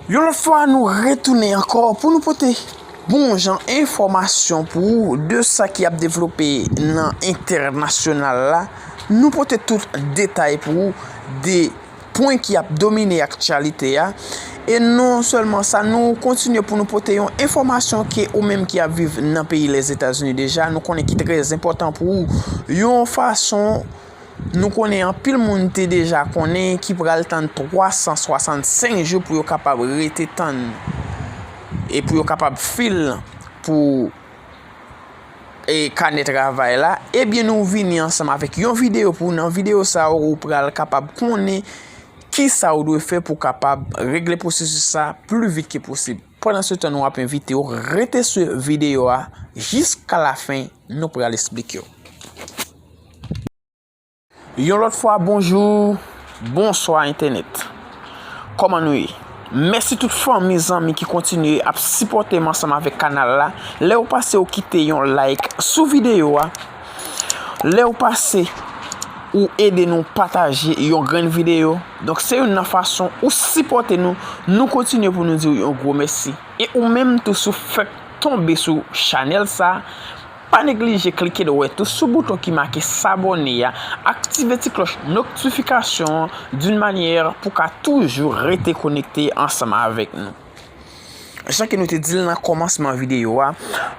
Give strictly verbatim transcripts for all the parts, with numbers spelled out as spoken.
Yon lòt fwa, nou retounen ankò pou nou pote bon jan enfòmasyon pou ou de sa ki ap devlope nan entènasyonal la. Nou pote tout detay pou ou de pwen ki ap domine aktyalite a. E non sèlman sa, nou kontinye pou nou pote yon enfòmasyon ke ou menm ki ap viv nan peyi Lèzetazini deja, nou konnen ki trè enpòtan pou ou. Yon fason nou konnen anpil moun te deja konnen ki pral tann twa san swasannsenk jou pou yo kapab rete tann e pou yo kapab fil pou e kanè travay la, ebyen nou vini ansanm avèk yon videyo pou nan videyo sa ou pral kapab konnen ki sa ou dwe fè pou kapab regle pwosesis sa pli vit ke posib. Pandan se tan, nou ap envite w rete sou videyo a jiska lafen, nou pral esplike w. Yon lòt fwa, bonjou, bonswa entènèt. Kòman nou ye? Mèsi tout fanmi, zanmi ki kontinye ap sipòte m ansanm avèk kanal la. Lè w pase, ou kite yon like sou videyo a. Lè w pase, ou ede nou pataje yon grenn videyo. Donk, se youn nan fason ou sipòte nou. Nou kontinye pou nou di w yon gwo mèsi. E ou menm tou, si w fèk tonbe sou chanèl sa, pa neglije klike dwèt ou sou bouton ki make s'abonner a, aktive ti klòch notifikasyon an d'une manière pou ka toujou rete konekte ansanm avèk nou. Jan ke nou te di l nan kòmansman videyo a,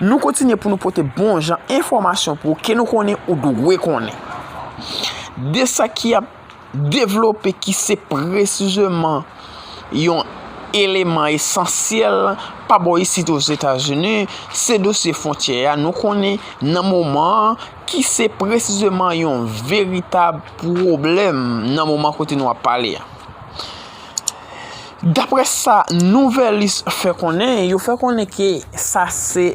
nou kontinye pou nou pote bon jan enfòmasyon pou ou ke nou konnen ou dwe konnen. De sa ki ap devlope ki se presizeman yon eleman esansyèl pa bò isit Ozetazini, se dosye fwontyè a. Nou konnen nan moman an ki se presizeman yon veritab pwoblèm nan moman kote nou ap pale a. Daprè sa Nouvèlis fè konnen, yo fè konnen ke sa se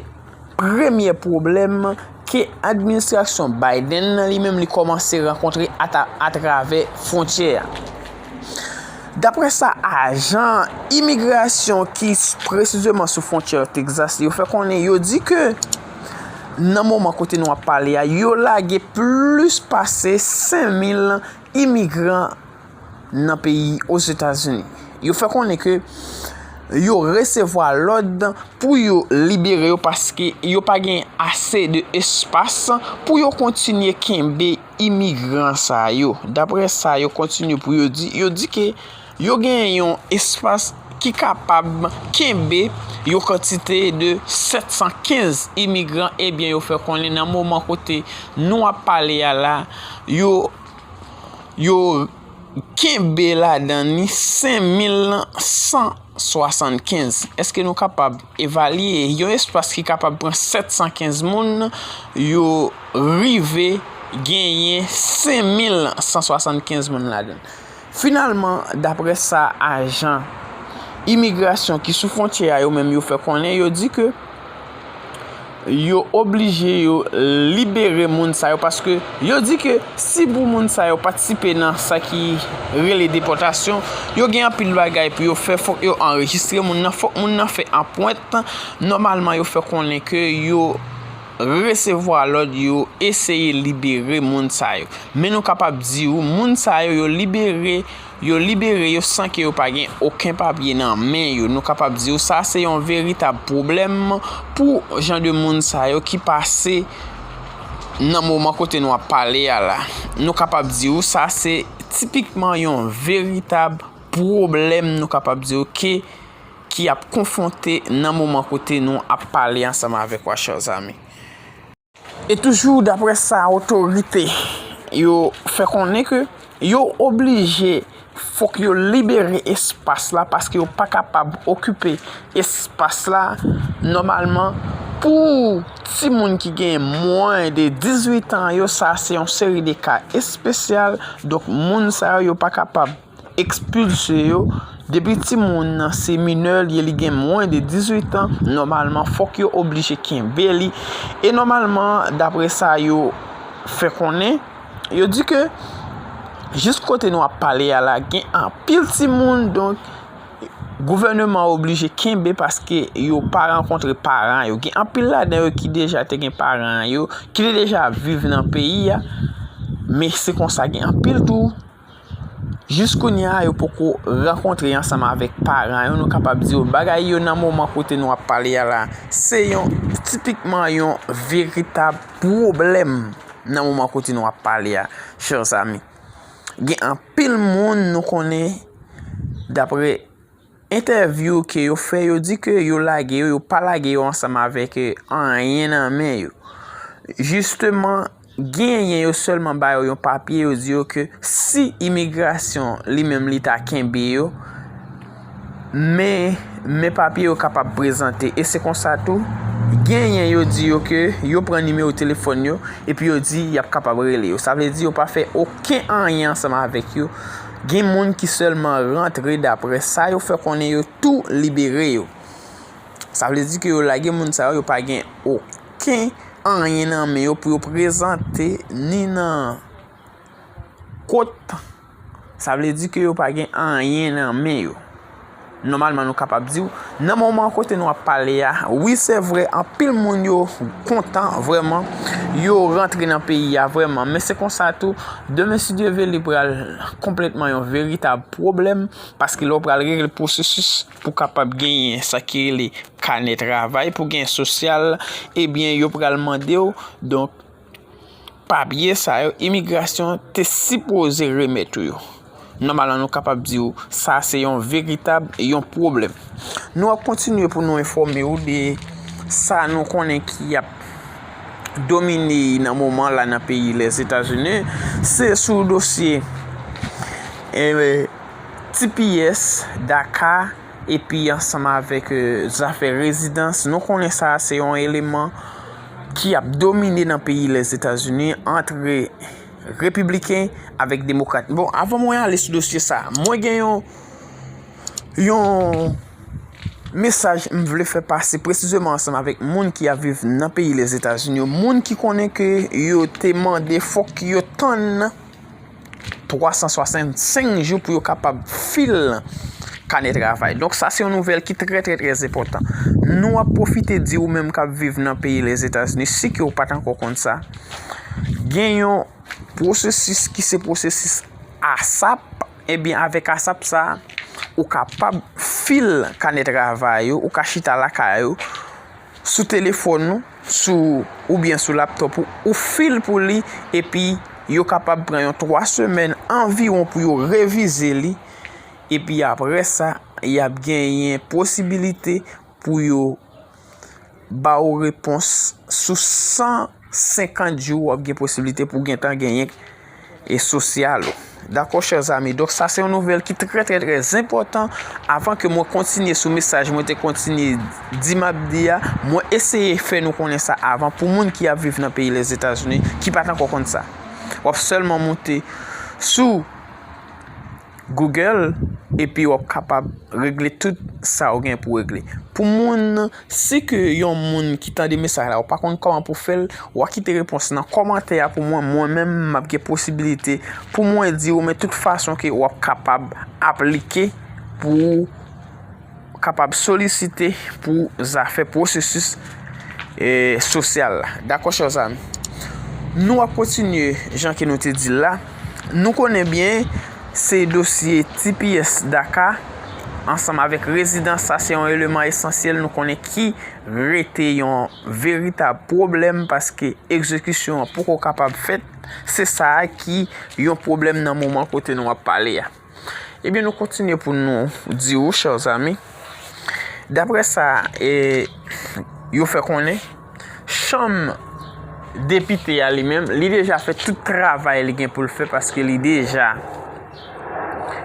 premye pwoblèm ke administrasyon Biden nan li menm li kòmanse rankontre ata-, atravè fwontyè a. Daprè sa ajan imigrasyon ki s-, presizeman sou fwontyè Texas yo fè konnen, yo di ke nan moman kote nou ap pale a, yo lage plis pase senk mil imigran nan peyi Ozetazini. Yo fè konnen ke yo resevwa lòd pou yo libere yo paske yo pa gen ase de espas pou yo kontinye kenbe imigran sa yo. Daprè sa yo kontinye pou yo di, yo di ke yo gen yon espas ki kapab kenbe yon kantite de sèt san kenz imigran. Ebyen, yo fè konnen nan moman kote nou ap pale a la, yo, yo kenbe ladan ni senk mil san swasannkenz. Èske nou kapab evalye yon espas ki kapab pran sèt san kenz moun, yo rive genyen senk mil san swasannkenz moun ladan l? Finalman, daprè sa ajan imigrasyon ki sou fwontyè a yo menm yo fè konnen, yo di ke yo oblije yo libere moun sa yo, paske yo di ke si pou moun sa yo patisipe nan sa ki rele depòtasyon, yo gen anpil bagay pou yo fè, fòk yo anrejistre moun nan, fòk moun nan fè anprent. Nòmalman, yo fè konnen ke yo resevwa lòd, yo eseye libere moun sa yo. Men nou kapab di w, moun sa yo, yo libere, yo libere yo san ke yo pa gen okenn papye nan men yo. Nou kapab di w, sa se yon veritab pwoblèm pou jan de moun sa yo ki pase nan moman kote nou ap pale a la. Nou kapab di w, sa se tipikman yon veritab pwoblèm, nou kapab di w, ke ki ap konfwonte nan moman kote nou ap pale ansanm avèk w a, chè zanmi. E toujou daprè sa otorite yo fè konnen ke yo oblije, fòk yo libere espas la paske yo pa kapab okipe espas la nòmalman. Pou timoun ki gen mwens de dizuit an yo, sa se yon seri de ka espesyal. Donk, moun sa yo, yo pa kapab ekspilse yo. Depi timoun nan se minè, li, li gen mwens de dizuit an, nòmalman, fòk yo oblije kenbe li. E nòmalman, daprè sa yo fè konnen, yo di ke jis kote nou ap pale a la, gen anpil timoun, donk, gouvèneman oblije kenbe paske yo pa rankontre paran yo. Gen anpil ladan yo ki deja te gen paran yo, ki te deja viv nan peyi a, men se konsa, gen anpil tou Jis kounye a, yo poko rankontre ansanm avèk paran yo. Nou kapab di w bagay yo nan moman kote nou ap pale a la, se yon, tipikman yon veritab pwoblèm nan moman kote nou ap pale a, chè zanmi. Gen anpil moun nou konnen, dapre entèvyou ke yo fè, yo di ke yo lage yo, yo pa lage yo ansanm avèk, eh, anyen nan men yo. Jisteman, genyen yo sèlman ba yo yon papye, yo di yo ke si imigrasyon li menm li ta kenbe yo, men, men papye yo kapab prezante. E se konsa tou, genyen yo di yo ke yo pran nimewo telefòn yo, epi yo di y ap kapab rele yo. Sa vle di yo pa fè okenn anyen ansanm avèk yo. Gen moun ki sèlman rantre, dapre sa yo fè konnen, yo tou libere yo. Sa vle di ke yo lage moun sa yo, yo pa gen okenn anyen nan men yo pou yo prezante ni nan kot. Sa vle di ke yo pa gen anyen nan men yo. Nòmalman, nou kapab di w, nan moman kote nou ap pale a, wi, se vre, anpil moun yo kontan, vrèman, yo rantre nan peyi a, vrèman. Men se konsa tou, demen, si Dye vle, li pral konplètman yon veritab pwoblèm, paske lè w pral regle pwosesis pou kapab genyen sa ki rele kanè travay, pou gen sosyal, ebyen, yo pral mande w. Donk, papye sa yo, imigrasyon te sipoze remèt ou yo. Nòmalman, nou kapab di w, sa se yon veritab, yon pwoblèm. Nou ap kontinye pou nou enfòme w de sa nou konnen ki ap domine nan moman la nan peyi Lèzetazini. Se sou dosye, eh, T P S, DACA, epi ansanm avèk, eh, zafè rezidans. Nou konnen sa se yon eleman ki ap domine nan peyi Lèzetazini ant repibliken avèk demokrat. Bon, avan mwen ale sou dosye sa, mwen gen yon, yon mesaj m vle fè pase presizeman ansanm avèk moun ki ap viv nan peyi Lèzetazini yo, moun ki konnen ke yo te mande fòk yo tann twa san swasannsenk jou pou yo kapab fil kanè travay. Donk, sa se yon nouvèl ki trè, trè, trè enpòtan. Nou ap pwofite di ou menm k ap viv nan peyi Lèzetazini, si ke w pa t ankò konn sa, gen yon pwosesis ki se pwosesis ASAP. Ebyen, avèk ASAP sa, ou kapab fil kanè travay ou, ou ka chita lakay ou, sou telefòn ou, sou, oubyen sou laptòp ou, ou fil pou li, epi yo kapab pran yon twa semèn anviwon pou yo revize li, epi apre sa, y ap genyen posibilite pou yo ba w repons sou san senkant jou, w ap gen posibilite pou w gentan genyen e sosyal ou. Dakò, chè zanmi? Donk, sa se yon nouvèl ki trè, trè, trè enpòtan. Avan ke mwen kontinye sou mesaj mwen te kontinye di m ap di a, mwen eseye fè nou konnen sa avan pou moun ki ap viv nan peyi Lèzetazini ki pa t ankò konn sa. W ap sèlman moute sou Google, epi w ap kapab regle tout sa w gen pou regle. Pou moun, si ke yon moun ki tande mesaj la, ou pa konn kòman pou fè l, w a kite repons nan kòmantè a pou mwen. Mwen menm, m ap gen posibilite pou mwen di w, men tout fason ke w ap kapab aplike pou w kapab solisite pou zafè pwosesis, eh, sosyal la. Dakò, chè zanmi? Nou ap kontinye jan ke nou te di l la. Nou konnen byen, se dosye T P S DACA ansanm avèk rezidans, sa se yon eleman esansyèl, nou konnen, ki rete yon veritab pwoblèm paske egzekisyon an poko kapab fèt. Se sa a ki yon pwoblèm nan moman kote nou ap pale a. Ebyen, nou kontinye pou nou di w, chè zanmi, daprè sa, e, yo fè konnen, chanm depite a li menm, li deja fè tout travay li gen pou l fè paske li deja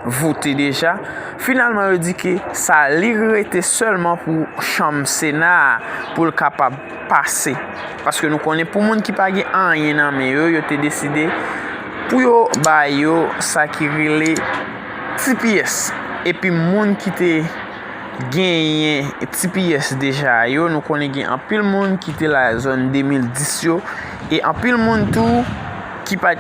vote deja. Finalman, yo di ke sa li rete sèlman pou chanm Sena a, pou l kapab pase. Paske nou konnen pou moun ki pa gen anyen nan men yo, yo te deside pou yo ba yo sa ki rele T P S. Epi moun ki te genyen T P S deja yo, nou konnen gen anpil moun ki te la zòn de mil dis yo, e anpil moun tou ki pa,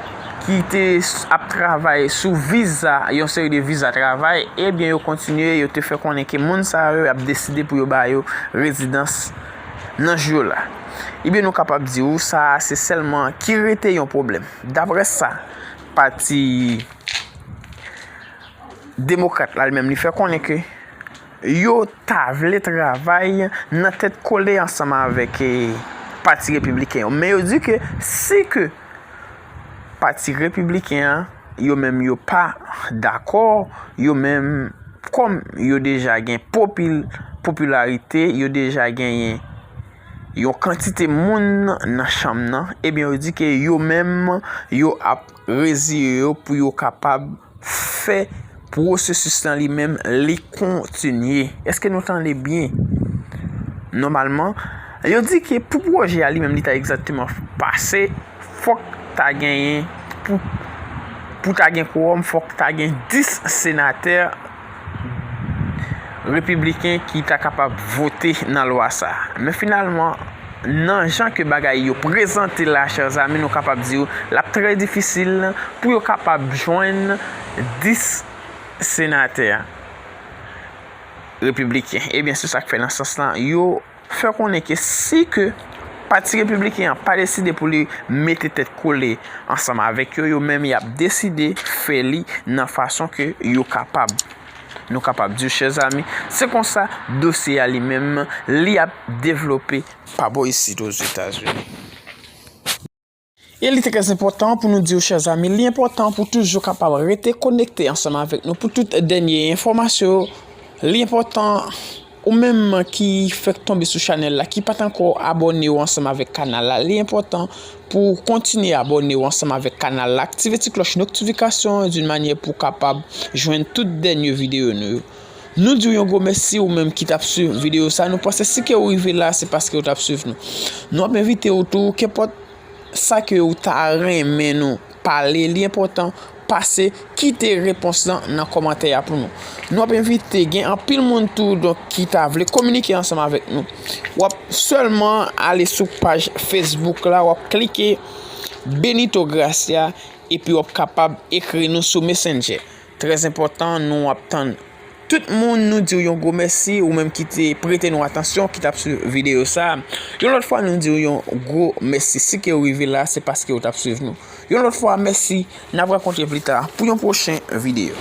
ki te s-, ap travay sou viza, yon seri de viza travay, ebyen yo kontinye, yo te fè konnen ke moun sa yo ap deside pou yo ba yo rezidans nan jou yo la. Ebyen, nou kapab di w, sa a se sèlman ki rete yon pwoblèm. Daprè sa, pati Demokrat la, li menm, li fè konnen ke yo ta vle travay nan tèt kole ansanm avèk, eh, Pati Repibliken yo. Men yo di ke si ke Pati Repibliken an, yo menm yo pa dakò, yo menm, kòm yo deja gen popil-, popilarite, yo deja genyen yon kantite moun nan chanm nan, ebyen, yo di ke yo menm, yo ap reziye yo pou yo kapab fè pwosesis lan li menm li kontinye. Èske nou tande byen? Nòmalman, yo di ke pou pwojè a li menm li ta egzakteman pase, fòk ta genyen, pou, pou ta gen kowòm, fòk ta gen dis senatè repibliken ki ta kapab vote nan lwa sa. Men finalman, nan jan ke bagay yo prezante la, chè zanmi, nou kapab di w, l ap trè difisil pou yo kapab jwenn dis senatè repibliken. Ebyen, se sa k fè nan sans lan, yo fè konnen ke si ke Pati Repibliken an pa deside pou li mete tèt kole ansanm avèk yo, yo menm y ap deside fè li nan fason ke yo kapab. Nou kapab di w, chè zanmi, se konsa dosye a li menm, li ap devlope pa bò isit Ozetazini. E li trè enpòtan pou nou di w, chè zanmi, li enpòtan pou toujou kapab rete konekte ansanm avèk nou pou tout dènye enfòmasyon yo. Li enpòtan, ou menm ki fèk tonbe sou chanèl la, ki pa t ankò abòne w ansanm avèk kanal la, li enpòtan pou w kontinye abòne w ansanm avèk kanal la, aktive ti klòch notifikasyon an, d'une manière pou w kapab jwenn tout dènye videyo nou yo. Nou di w yon gwo mèsi, ou menm ki t ap swiv videyo sa. Nou panse si ke w rive la, se paske w t ap swiv nou. Nou ap envite w tou, kenpòt sa ke w ta renmen nou pale, li enpòtan, pase kite repons lan nan kòmantè a pou nou. Nou ap envite, gen anpil moun tou, donk, ki ta vle kominike ansanm avèk nou. W ap sèlman ale sou paj Facebook la, w ap klike Benito Gracia, epi w ap kapab ekri nou sou Messenger. Trè enpòtan, nou ap tann tout moun, nou di w yon gwo mèsi, ou menm ki te prete nou atansyon, ki t ap swiv videyo sa. Yon lòt fwa, nou di w yon gwo mèsi. Si ke w rive la, se paske w t ap swiv nou. Yon lòt fwa, mèsi, n ap rankontre pli ta pou yon pwochen videyo.